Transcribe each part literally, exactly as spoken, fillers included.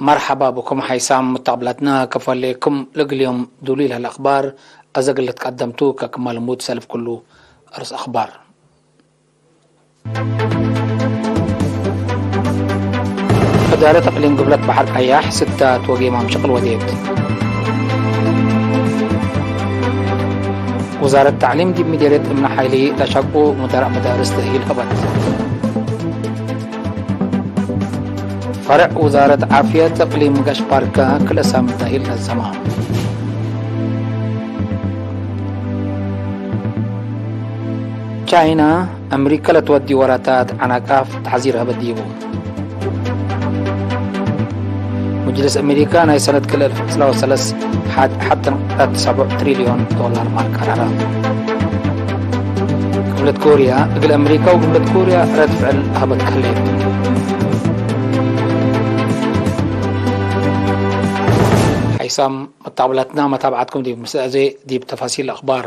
መርሐባ ብኩም ሐይሳም ሙተቅብላትና፣ ከፈሌኩም ለእግል ዮም ዱሉይ ለህለ አክባር አዘ እግል ልትቀደምቱ፣ ከክመ ልሙድ ሰልፍ ክሉ አርስ አክባር። እዳረት እቅሊም ግብለት በሐር ቀያሕ ስታት ወጌማም ሽቅል ወዴት። ውዛረት ተዕሊም ዲብ ምዴርየት እምነ ሓይሊ ለሸቁ ሙደራእ መዳርስ ተእሂል ሀበት። ፈርዕ ውዛረት ዓፍየት እቅሊም ገሽ ባርከ ክልኤ ሳምን ተእሂል ነዘመ። ቻይና፣ አምሪከ ለትወዲ ወራታት ዐናቃፍ ተሕዚር ሀበ ዲቡ። ምጅልስ አሜሪካ ናይ ሰነት ክልኤ እልፍ ዕስራ ወሰለስ ሐድ ሐድ ነቅጠት ሰቡዕ ትሪልዮን ዶላር ማል ቀረረ። ግብለት ኮርያ እግል አሜሪካ ወግብለት ኮርያ ረድ ፍዕል ሀበት ከሌት። ሐይሳም መታብላትና መታብዓትኩም ዲብ ምስአዜ ዲብ ተፋሲል አክባር።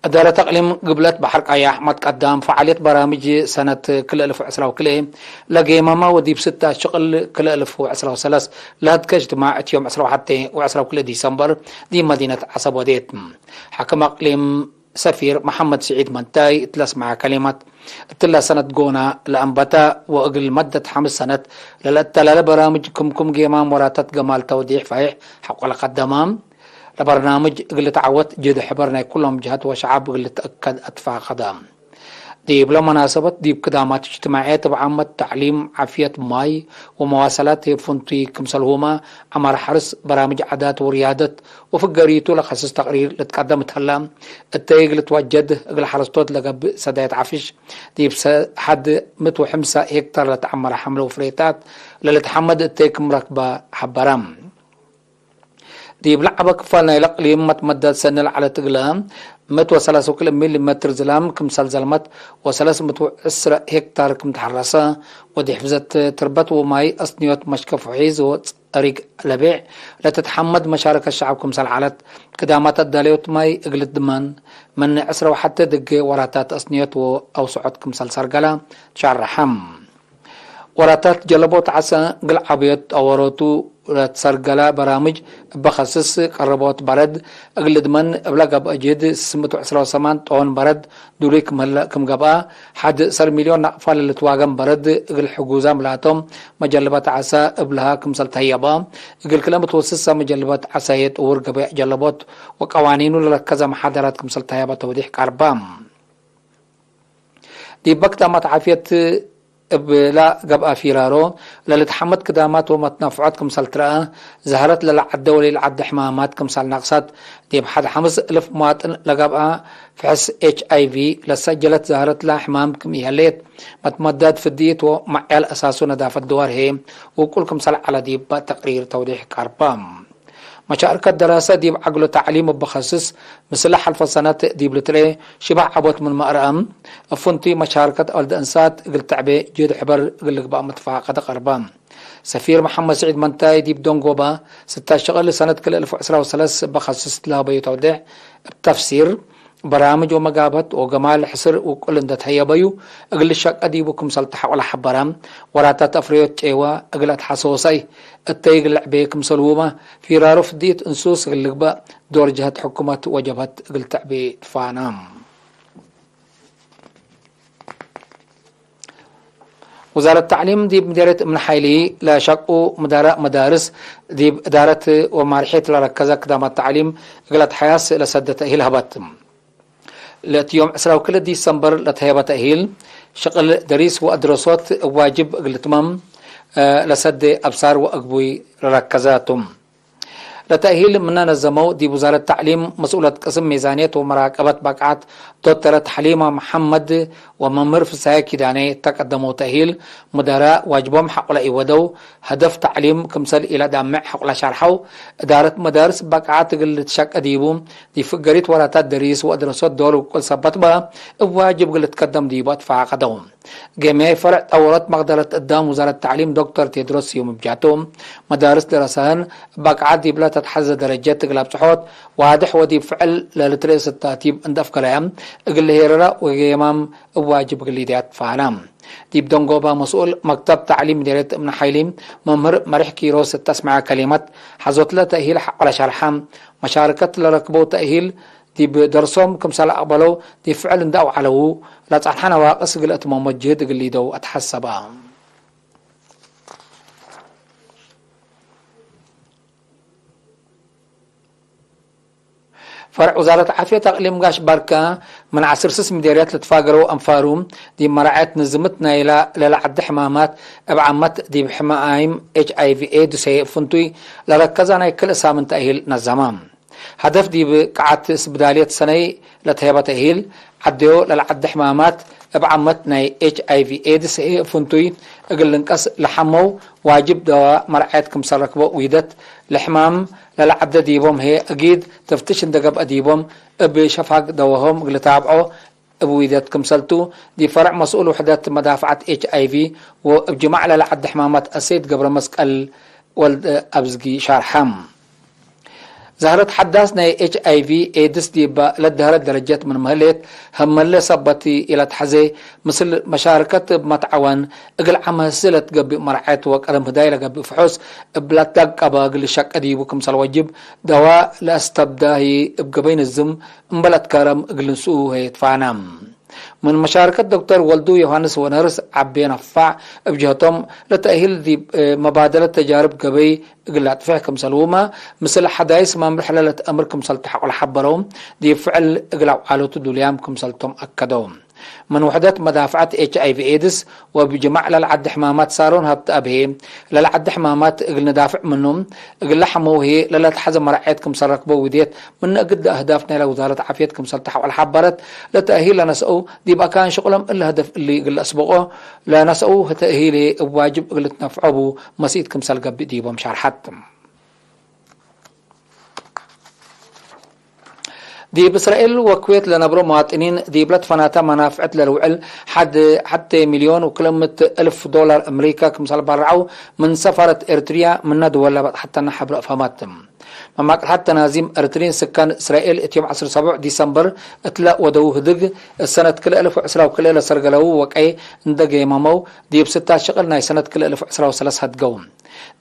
እዳረት አቅሊም ግብለት በሐር ቀያሕ መትቀዳም ፈዓልየት በራምጅ ሰነት ክልኤ እልፍ ወዕስራ ወክልኤ ለጌመመ ወዲብ ስተ ሽቅል ክልኤ እልፍ ወዕስራ ወሰለስ ለሀድከ እጅትማዕ እት ዮም ዕስራ ወሐቴ ወዕስራ ወክልኤ ዲሰምበር ዲብ መዲነት ዐሰብ ወዴት። ሐክም አቅሊም ሰፊር መሐመድ ስዒድ መንታይ እት ለስመዐ ከሊመት፣ እትለ ሰነት ጎና ለአንበተ ወእግል መደት ሐምስ ሰነት ለለአተላለ በራምጅ ክምኩም ጌማም ወራታት ገማል ተውዴሕ ፋይሕ ሐቆ ለቀደመ፣ ለበርናምጅ እግል ልትዐወት ጅህድ ሕበር ናይ ኩሎም ጀሀት ወሸዐብ እግል ልትአከድ አትፋቀደ። ዲብለ መናሰበት ዲብ ክዳማት እጅትማዕየት እብ ዓመት፣ ተዕሊም፣ ዓፍየት፣ ማይ ወመዋሰላት ህዬ ፍንቱይ ክምሰልሁመ፣ ዐማር ሐርስ፣ በራምጅ ዓዳት ወርያደት ወፍገሪቱ ለከስስ ተቅሪር ልትቀደም እት ሀለ፣ እተይ እግል ልትወጀድ እግል ሐረስቶት ለገብእ ሰዳየት ዐፍሽ፣ ዲብ ሰ-፣ ሐድ ምእት ወሐምሳ ሄክታር ለተዐመረ ሐምለ ወፍሬታት ለልትሐመድ እተይ ክም ረክበ ሐበረ። ዲብ ለዐበ ክፋል ናይለ እቅሊም መትመዳድ ሰኒ ለዐለት እግለ፣ ምእት ወሰላስ ወክልኤ ሚሊ ሜትር ዝላም ክምሰል ዘልመት ወሰለስ ምእት ወዕስረ ሄክታር ክም ተሐረሰ፣ ወዲሕፍዘት ትርበት ወማይ፣ አስንዮት መሽከፍ ውሒዝ ወጸሪግ ለቤዕ ለትትሐመድ መሻረከት ሸዐብ ክምሰል ዐለት፣ ክዳማት አዳለዮት ማይ እግል ልትድመን፣ ምን ዕስረ ወሐቴ ድጌ ወራታት አስንዮት ወአውስዖት ክምሰል ሰርገለ ትሸረሐ። ወራታት ጀለቦት ዐሰ እግል ዐብዮት አወሮቱ ለትሰርገለ በራምጅ እበ ከስስ፣ ቀረቦት በረድ እግል ልድመን እብለ ገብአ ጅህድ ስስ ምእት ወዕስረ ወሰማን ጦን በረድ ዱሉይ ክም ህለ ክም ገብአ፣ ሐድ ሰር ሚልዮን ናቅፋ ለልትዋገም በረድ እግል ሕጉዛም ላቶም መጀልበት ዐሰ እብልሃ ክምሰል ተህየበ፣ እግል ክለ ምትወስሰ መጀልበት ዐሰ ህዬ ጥውር ገበያ ጀለቦት ወቀዋኒኑ ለረከዘ መሓደራት ክምሰል ተህየበ ተውዲሕ ቀርበ። ዲብ በክዳማት ዓፍየት እብላ ገብአ ፊራሮ ለልትሐመድ ክዳማት ወመትነፍዖት ክምሰል ትረአ፣ ዛህረት ለለዐደ ወለኢለዐደ ሕማማት ክምሰል ነቅሰት፣ ዲብ ሐድ ሐምስ እልፍ መዋጥን ለገብአ ፍሕስ ኤች አይ ቪ ለሰጀለት ዛህረትለ ሕማም ክም ኢሀሌት፣ መትመዳድ ፍድይት ወመዕያል አሳሱ ነዳፈት ድዋር ህዬ ውቁል ክምሰል ዐለ ዲብ ተቅሪር ተውዲሕ ቀርበ። መሻርከት ደራሰ ዲብ ዐግሎ ተዕሊም እብ ከስስ፣ ምስለ ሐልፈ ሰነት ዲብ ልትርኤ ሽባህ ዐቦት ምንመ አርአም፣ እብ ፍንቱይ መሻርከት ወልደ እንሳት እግል ተዕቤ ጅህድ ሕበር እግል ልግባእ መትፋቀደ ቀርበ። ሰፊር መሐመድ ስዒድ መንታይ ዲብ ደንጎባ፣ ስተ ሽቅል ሰነት ክልኤ እልፍ ወዕስራ ወሰለስ እበ ከስስ ለሀበዩ ተውዴሕ፣ እብ ተፍሲር፣ በራምጅ ወመጋብሀት ወገማል ሕስር ውቁል እንደ ተሀየበዩ እግል ልሸቀ ዲቡ ክምሰል ተሐቆለ ሐበረ። ወራታት አፍረዮት ጬወ እግል አትሐሰወሳይ እተይ እግል ለዕቤ ክምሰልሁመ፣ ፊራሮ ፍድይት እንሱስ እግል ልግበእ ዶር ጀሀት ሕኩመት ወጀብሀት እግል ተዕቤ ትፋነ። ውዛረት ተዕሊም ዲብ ምዴርየት እምነ ሓይሊ ለሸቁ ሙደራእ መዳርስ፣ ዲብ እዳረት ወማርሒት ለረከዘ ክዳማት ተዕሊም እግል አትሐያስ ለሰደ ተእሂል ሀበት። ለእት ዮም ዕስራ ወክልኤ ዲሰምበር ለተሄበ ተእሂል፣ ሽቅል ደሪስ ወአድረሶት እብ ዋጅብ እግል ልትመም ለሰደ አብሳር ወአግቡይ ለረከዘ ቱ። ለተእሂል ምነ ነዘመው ዲብ ውዛረት ተዕሊም መስኡለት ቅስም ሚዛንየት ወመራቀበት በቃት ዶክተረት ሐሊማ መሐመድ ወመምህር ፍሳየ ኪዳኔ እተ ቀደመው ተእሂል፣ ሙደራእ ዋጅቦም ሐቆ ለኢወደው፣ ሀደፍ ተዕሊም ክምሰል ኢለዳምዕ ሐቆ ለሻርሐው፣ እዳረት መዳርስ በቃት እግል ልትሸቀ ዲቡ፣ ዲብ ፍገሪት ወራታት ደሪስ ወአድረሶት ዶር ውቁል ሰበት በ፣ እብ ዋጅብ እግል ልትከደም ዲቡ አትፋቀደው። ጌምያይ ፈርዕ ጠውረት መቅደረት እዳም ውዛረት ተዕሊም ዶክተር ቴድሮስ ስዩም እብ ጃቱ፣ መዳርስ ደረሰህን እብ አቅዓት ዲብለ ተትሐዘ ደረጀት እግል አብጽሖት ዋድሕ ወዲብ ፍዕል ለልትርኤ ስታቲብ እንደ አፍገለያ እግል ሄረረ ወጌማም እብ ዋጅብ ግሊድያት ፋና። ዲብ ደንጎባ መስኡል መክተብ ተዕሊም ምዴርየት እምነ ሐይሊ መምህር መሪሕ ኪሮስ እት አስመዐ ከሊመት፣ ሐዞትለ ተእሂል ሐቆለ ሸርሐ፣ መሻርከት ለረክበው ተእሂል ዲብ ደርሶም ክምሰል አቅበለው ዲብ ፍዕል እንደ አውዐለው፣ ለጸንሐ ነዋቅስ እግል አትመሞ ጅህድ እግል ሊደው አትሐሰበ። ፈርዕ ውዛረት ዓፍየት አቅሊም ጋሽ ባርካ፣ ምን ዐስር ስስ ምዴርያት ለትፋገረው አንፋሩ፣ ዲብ መራዐየት ንዝምት ናይላ ለለዐደ ሕማማት፣ እብ ዓመት ዲብ ሕማይም ኤች አይ ቪ ኤድስ ህዬ እብ ፍንቱይ ለረከዛ ናይ ክልእ ሳምን ተእሂል ነዘማ። ሀደፍ ዲብ ቀዓት እስብዳልየት ሰነይ ለተሄበ ተእሂል፣ ዐደዮ ለለዐደ ሕማማት፣ እብ ዓመት ናይ ኤች አይ ቪ ኤድስ ህዬ እብ ፍንቱይ እግል ልንቀስ ለሐመው ዋጅብ ደዋ መርዐየት ክምሰል ረክቦ ዊደት፣ ለሕማም ለለዐደ ዲቦም ህዬ እጊድ ተፍትሽ እንደ ገብአ ዲቦም እብ ሸፋግ ደዋሆም እግል ልታብዖ እብ ዊደት ክምሰልቱ፣ ዲብ ፈርዕ መስኡል ውሕደት መዳፍዐት ኤች አይ ቪ ወእብ ጅማዕ ለለዐደ ሕማማት አሰይድ ገብረመስቀል ወልደ አብዝጊ ሻርሐ። ዛህረት ሐዳስ ናይ ኤች አይ ቪ ኤድስ ዲብ ለደሀረት ደረጀት ምን መህሌት፣ ህመለ ሰበት ኢለትሐዜ፣ ምስል መሻርከት እብ መትዓወን እግል ዐመ ህስለት ገብእ መርዐየት ወቀደም ህዳይ ለገብእ ፍሑስ እብ ለትደቀበ እግል ልሸቄ ዲቡ ክምሰል ወጅብ፣ ደዋ ለአስተብዳ ህይ እብ ገበይ ንዝም እምበል አትከረም እግል ንስኡ ህዬ ትፋነ። ምን መሻርከት ዶክተር ወልዱ ዮሐንስ ወነርስ ዐቤ ነፋዕ እብ ጀህቶም፣ ለተእሂል ዲብ መባደለት ተጃርብ ገበይ እግል ለአጥፍሕ ክምሰልሁመ፣ ምስል ሐዳይስ መምርሕ ለለትአምር ክምሰልቱ ሐቆለ ሐበረው፣ ዲብ ፍዕል እግል አውዓሎቱ ዱልያም ክምሰልቶም አከደው። ምን ውሕደት መዳፍዐት ኤች አይ ቪ ኤድስ ወእብ ጅማዕ ለለዐደ ሕማማት ሳሮን ሀብተአብ ህዬ፣ ለለዐደ ሕማማት እግል ንዳፍዕ ምኑ፣ እግል ለሐመው ህዬ ለለትሐዘ መርዐየት ክምሰል ረክበው ዊዴት፣ ምነ እግል አህዳፍ ናይለ ውዛረት ዓፍየት ክምሰል ተሐቆለ ሐበረት፣ ለተእሂል ለነስአው ዲብ አካን ሽቅሎም እሊ ሀደፍ እሊ እግል ለአስብቆ ለነስአው ተእሂል ህዬ እብ ዋጅብ እግል ልትነፍዖ ቡ መሲት ክምሰል ገብእ ዲቦም ሻርሐት። ዲብ እስራኤል ወኩዌት ለነብሮ መዋጥኒን ዲብለ ትፈናተ መናፍዕት ለልውዕል ሐድ ሐቴ ሚልዮን ወክልምት እልፍ ዶላር አምሪካ ክምሰል ባርዐው ምን ሰፋረት ኤርትርያ ምነ ድወል ለበጽሐተነ ሐብረ አፍሀመት። መማቅልሐት ተናዚም ኤርትሪን ስካን እስራኤል እት ዮም ዐስር ሰቡዕ ዲሰምበር እትለ ወደው ህድግ፣ እሰነት ክልኤ እልፍ ወዕስራ ወክልኤ ለሰርገለው ወቀይ እንደ ገይመመው፣ ዲብ ስታት ሽቅል ናይ ሰነት ክልኤ እልፍ ወዕስራ ወሰለስ ሀድገው።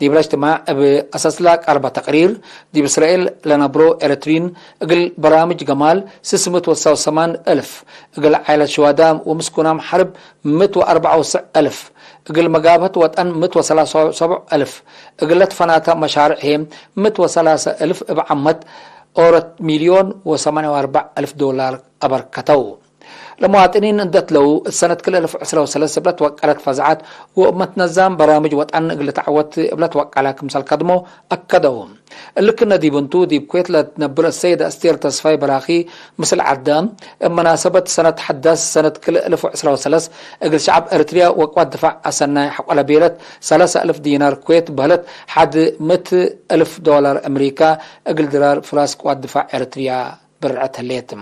ዲብለ እጅትማዕ እብ አሰስላ ቀርበ ተቅሪር፣ ዲብ እስራኤል ለነብሮ ኤረትሪን እግል በራምጅ ገማል ስስ ምእት ወሰው ሰማን እልፍ፣ እግል ዓይለት ሽዋዳም ወምስኩናም ሐርብ ምእት ወአርበዕ ወሰው እልፍ፣ እግል መጋብሀት ወጠን ምእት ወሰላሳ ወሰቡዕ እልፍ፣ እግለ ትፈናተ መሻርዕ ህዬ ምእት ወሰላሰ እልፍ እብ ዓመት ኦሮት ሚልዮን ወሰማንያ ወአርበዕ እልፍ ዶላር አበርከተው። ለመዋጥኒን እንደ ትለው፣ እት ሰነት ክልኤ እልፍ ዕስራ ወሰለስ እብ ለትወቀለት ፈዝዐት ወእብ መትነዛም በራምጅ ወጠን እግል ልትዐወት እብ ለትወቀለ ክምሰል ከድሞ አከደው። እሊ ክነ ዲብ እንቱ፣ ዲብ ኩዌት ለትነብር አሰይደ አስቴር ተስፋይ በራኺ ምስል ዐደ፣ እብ መናሰበት ሰነት ሐዳስ ሰነት ክልኤ እልፍ ወዕስራ ወሰለስ እግል ሸዐብ ኤረትርያ ወቅዋት ድፋዕ አሰናይ ሐቆለ ቤለት፣ ሰለሰ እልፍ ዲናር ኩዌት በህለት ሐድ ምእት እልፍ ዶላር አምሪካ እግል ድራር ፍራስ ቅዋት ድፋዕ ኤረትርያ ብርዐት ህሌት።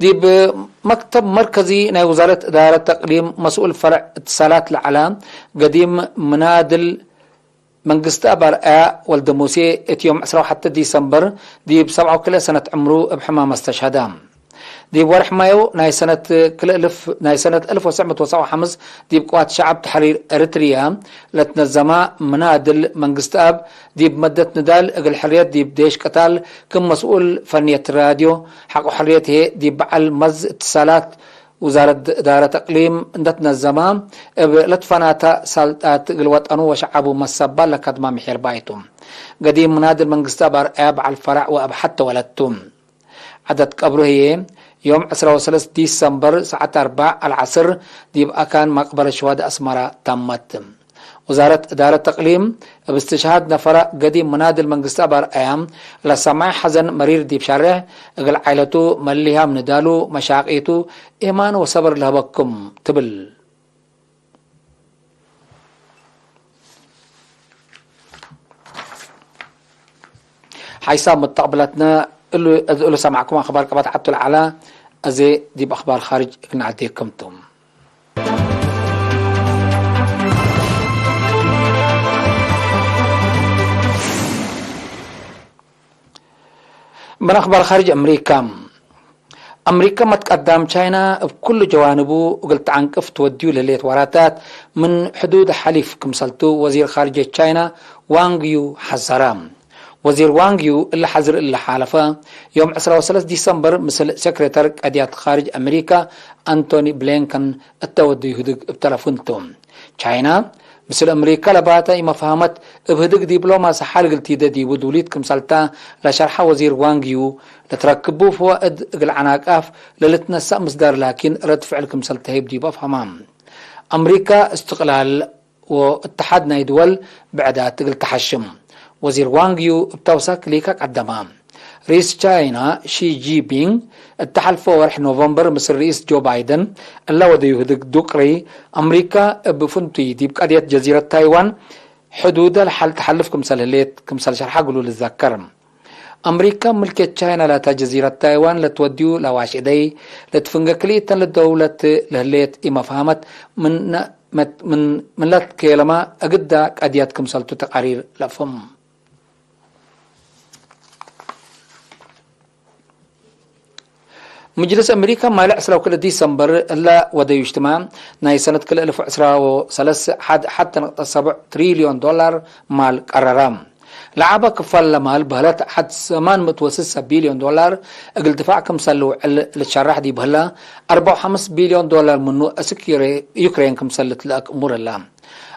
ዲብ መክተብ መርከዚ ናይ ውዛረት እዳረት ተቅሊም መስኡል ፈርዕ እትሳላት ለዐለ ገዲም ምናድል መንግስትአብ አርአያ ወልደሙሴ፣ እት ዮም ዕስራ ወሐተ ዲሰምበር ዲብ ሰብዓ ወክልኤ ሰነት ዕምሩ እብ ሕማም አስተሽሀደ። ዲብ ወርሕ ማዮ ናይ ሰነት ክልኤ እልፍ፣ ናይ ሰነት እልፍ ወትሰዕ ምእት ወሰብዓ ወሐምስ ዲብ ቅዋት ሸዐብ ተሕሪር ኤረትርያ ለትነዘማ ምናድል መንግስትአብ፣ ዲብ መደት ንዳል እግል ሕርየት ዲብ ዴሽ ቅታል ክም መስኡል ፈንየት ራድዮ ሐቆ ሕርየት ህዬ ዲብ በዐል መዝ እትሳላት ውዛረት እዳረት እቅሊም እንደ ትነዘማ፣ እብ ለትፈናተ ሳልጣት እግል ወጠኑ ወሸዐቡ መሰባል ለከድማ ምሒር ባይቱ። ገዲም ምናድል መንግስትአብ አርአያ በዐል ፈረዕ ወአብ ሐተ ወለት ቱ። ዐደት ቀብሩ ህዬ፣ ዮም ዕስራ ወሰለስ ዲሰምበር ሰዓት አርበዕ አልዐስር ዲብ አካን መቅበረት ሽዋደ አስመራ ተመት። ውዛረት እዳረት ተቅሊም፣ እብ እስትሽሃድ ነፈረ ገዲም ምናድል መንግስትአብ አርአያ፣ ለሰማዕ ሐዘን መሪር ዲብ ሸሬሕ፣ እግል ዓይለቱ መሊሃም ንዳሉ፣ መሻቂቱ፣ ኤማን ወሰብር ለህበኩም ትብል። ሓይሳብ መተቅብለትነ እሉ፣ እሉ ሰማዕኩም አኽባር ቀበት ዐቱ ለዐላ፣ አዜ ዲብ አኽባር ኻርጅ እግል ነዐዴኩም ቱ። ምን አኽባር ኻርጅ አምሪካ። አምሪካ መትቀዳም ቻይና እብ ኩሉ ጀዋንቡ እግል ተዐንቅፍ ትወድዩ ለህሌት ወራታት ምን ሕዱድ ሐሊፍ ክምሰልቱ ወዚር ኻርጀ ቻይና ዋንግ ዩ ሐዘረ። ወዚር ዋንግ ዩ እለ ሐዝር እለ ሓለፈ ዮም ዕስራ ወሰለስ ዲሰምበር ምስል ሴክሬተር ቀድያት ኻርጅ አምሪካ አንቶኒ ብሊንከን እተ ወድዩ ህድግ እብ ተለፉን ቱ። ቻይና፣ ምስል አምሪካ ለባተ ኢመፋህመት እብ ህድግ ዲብሎማሲ ሐል እግል ቲደ ዲቡ ዱሊት ክምሰልታ ለሸርሐ ወዚር ዋንግ ዩ፣ ለትረክቡ ፈዋእድ እግል ዐናቃፍ ለልትነሰእ ምስዳር ላኪን ረድ ፍዕል ክምሰል ተህይብ ዲቡ አፍሀማ። አምሪካ እስትቅላል ወእትሓድ ናይ ድወል ብዕዳት እግል ተሐሽም። ወዚር ዋንግ ዩ እብ ተውሳክ ሊከ ቀደመ። ርኢስ ቻይና ሺ ጂንፒንግ እተ ሐልፎ ወርሕ ኖቨምበር ምስል ርኢስ ጆ ባይደን እለ ወደዩ ህድግ ዱቅሪ፣ አምሪካ እብ ፍንቱይ ዲብ ቀድየት ጀዚረት ታይዋን ሕዱደ ለሐል ተሐልፍ ክምሰል ህሌት ክምሰል ሸርሐ እግሉ ልዘከር። አምሪካ ምልክየት ቻይና ላታ ጀዚረት ታይዋን ለትወድዩ ለዋሽ እደይ ለትፍንገ ክልኢተን ለደውለት ለህሌት ኢመፍሀመት ምን፣ ምን፣ ምን ለትኬለመ እግዳ ቀድያት ክምሰልቱ ተቃሪር ለአፍህም። ምጅልስ አሜሪካ ማሌ ዕስራ ወክልኤ ዲሰምበር እለ ወደዩ እጅትማዕ ናይ ሰነት ክልኤ እልፍ ወዕስራ ወሰለስ ሐድ ሐቴ ነቅጠት ሰቡዕ ትሪልዮን ዶላር ማል ቀረረ። ለዐበ ክፋል ለማል በህለት ሐድ ሰማን ምእት ወስሰ ቢልዮን ዶላር እግል ድፋዕ ክምሰል ልውዕል ልትሸራሕ ዲብ ህለ፣ አርበዕ ወሐምስ ቢልዮን ዶላር ምኑ አስክ ዩሬ-፣ ዩክሬን ክምሰል ልትለአክ እሙር ህለ።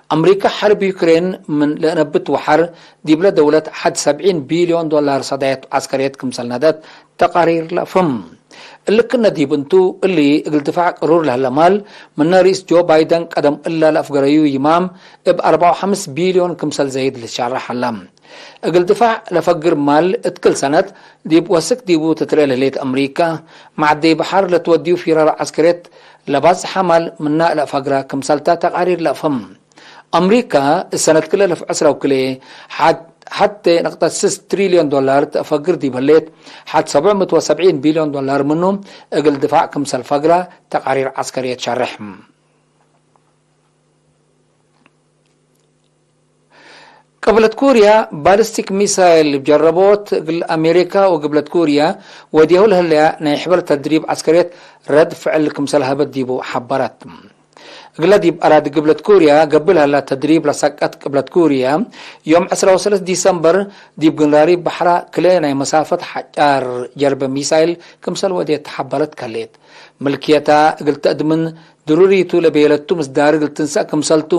አምሪካ ሐርብ ዩክሬን ምን ለእነብት ወሐር ዲብለ ደውለት ሐድ ሰብዒን ቢልዮን ዶላር ሰዳየት ዐስከርየት ክምሰል ነደት ተቃሪር ለአፍህም። እሊ ክእነ ዲብ እንቱ፣ እሊ እግል ድፋዕ ቅሩር ለህለ ማል፣ ምነ ርኢስ ጆ ባይደን ቀደም እለ ለአፍገረዩ ይማም እብ አርበዕ ወሐምስ ቢልዮን ክምሰል ዘይድ ልትሻረሕ ሀለ። እግል ድፋዕ ለፈግር ማል እት ክል ሰነት ዲብ ወስክ ዲቡ ትትርኤ ለህሌት አምሪካ፣ መዐደይ በሐር ለትወድዩ ፊራር ዐስከርየት ለባጽሐ ማል ምና ለአፈግራ ክምሰልታ ተቃሪር ለአፍህም። አምሪካ እሰነት ክልኤ እልፍ ዕስራ ወክልኤ ሐድ-፣ ሐቴ ነቅጠት ስስ ትሪልዮን ዶላር ተአፈግር ዲብ ህሌት፣ ሐድ ሰብዕ ምእት ወሰብዒን ቢልዮን ዶላር ምኑ እግል ድፋዕ ክምሰል ፈግራ ተቃሪር ዐስከርየት ሸርሕ። ቅብለት ኩርያ ባሊስቲክ ሚሳይል እብ ጀረቦት እግል አሜሪካ ወግብለት ኩርያ ወዴሁ ለህለያ ናይ ሕበር ተድሪብ ዐስከርየት ረድ ፍዕል ክምሰል ሀበት ዲቡ ሐበረት። እግለ ዲብ አራዲ ግብለት ኩርያ ገብእ ለሀላ ተድሪብ ለሰቀት ቅብለት ኩርያ፣ ዮም ዕስራ ወሰለስ ዲሰምበር ዲብ ግንራሪ በሐራ ክልኤ ናይ መሳፈት ሐጫር ጀርበ ሚሳይል ክምሰል ወዴት ተሐበረት ከሌት። ምልክየታ እግል ተአድምን ድሩሪቱ ለቤለቱ ምስዳር እግል ትንሰእ ክምሰልቱ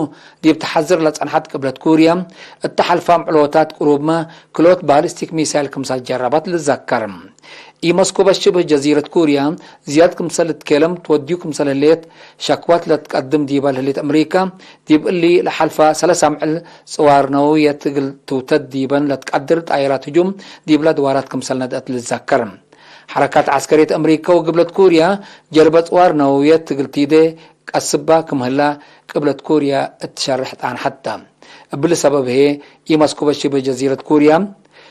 ዲብ ተሐዝር ለጸንሐት ቅብለት ኩርያ፣ እተ ሐልፋም ዕሎታት ቅሩብመ ክልኦት ባሊስቲክ ሚሳይል ክምሰል ጀረበት ልዘከር። ኢመስኩበ ሽብህ ጀዚረት ኩርያ ዝያድ ክምሰል ልትኬለም ትወድዩ ክምሰል ህሌት ሸክወት ለትቀድም ዲበ ለህሌት አምሪካ፣ ዲብ እሊ ለሐልፈ ሰለስ አምዕል ጽዋር ነውየት እግል ትውተድ ዲበን ለትቀድር ጣይራት ህጁም ዲብለ ድዋራት ክምሰል ነድአት ልትዘከር። ሐረካት ዐስከርየት አምሪካ ወግብለት ኩርያ ጀርበ ጽዋር ነውየት እግል ቲዴ ቀስባ ክም ህላ ቅብለት ኩርያ እት ሸርሕ ጣንሐት ተ። እብሊ ሰበብ ህዬ ኢመስኩበ ሽብህ ጀዚረት ኩርያ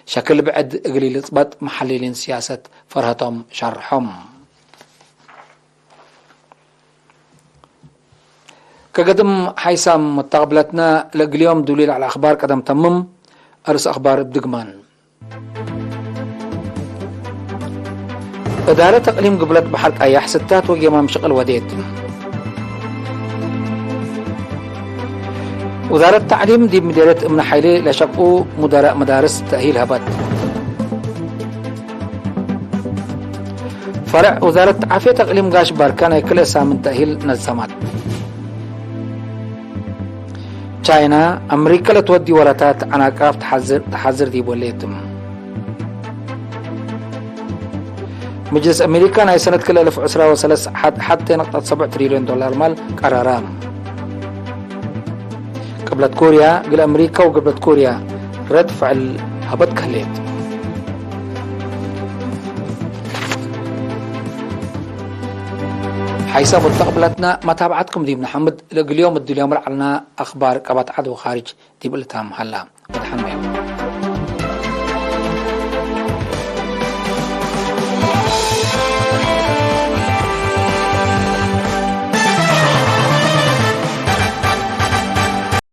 ሸክል ብዕድ እግል ኢልጽበጥ መሐሊሊን ስያሰት ፈርሀቶም ሸርሖም። ከገድም ሐይሳም መተቅብለትነ ለእግል ዮም ዱሊ ለዐለ አኽባር ቀደም ተምም። አርስ አኽባር እብ ድግማን። እዳረት እቅሊም ግብለት በሐር ቀያሕ ስታት ወጌማም ሽቅል ወዴት። ውዛረት ተዕሊም ዲብ ምዴርየት እምነ ሐይሌ ለሸቅኡ ሙደራእ መዳርስ ተእሂል ሀበት። ፈርዕ ውዛረት ዓፍየት እቅሊም ጋሽ ባርካ ናይ ክልኤ ሳምን ተእሂል ነዘመት። ቻይና፣ አምሪከ ለትወድዩ ወላታት ዐናቃፍ ተሐዝር፣ ተሐዝር ዲብ ወሌትም። ምጅልስ አሜሪካ ናይ ሰነት ክልኤ እልፍ ዕስራ ወሰለስ ሐድ ሐቴ ነቅጠት ሰብዕ ትሪልዮን ዶላር ማል ቀረረ። ቅብለት ኮርያ፣ እግል አሜሪካ ወቅብለት ኮርያ ረድ ፍዕል ሀበት ከህሌት። ሐይሳም ወተቅብለትና መታብዐትኩም ዲብ ነሐምድ። ለእግል ዮም እድልዮም ለዐልና አኽባር ቀበት ዐድ ወኻርጅ ዲብ እልታም ሀላ። ወደሐን።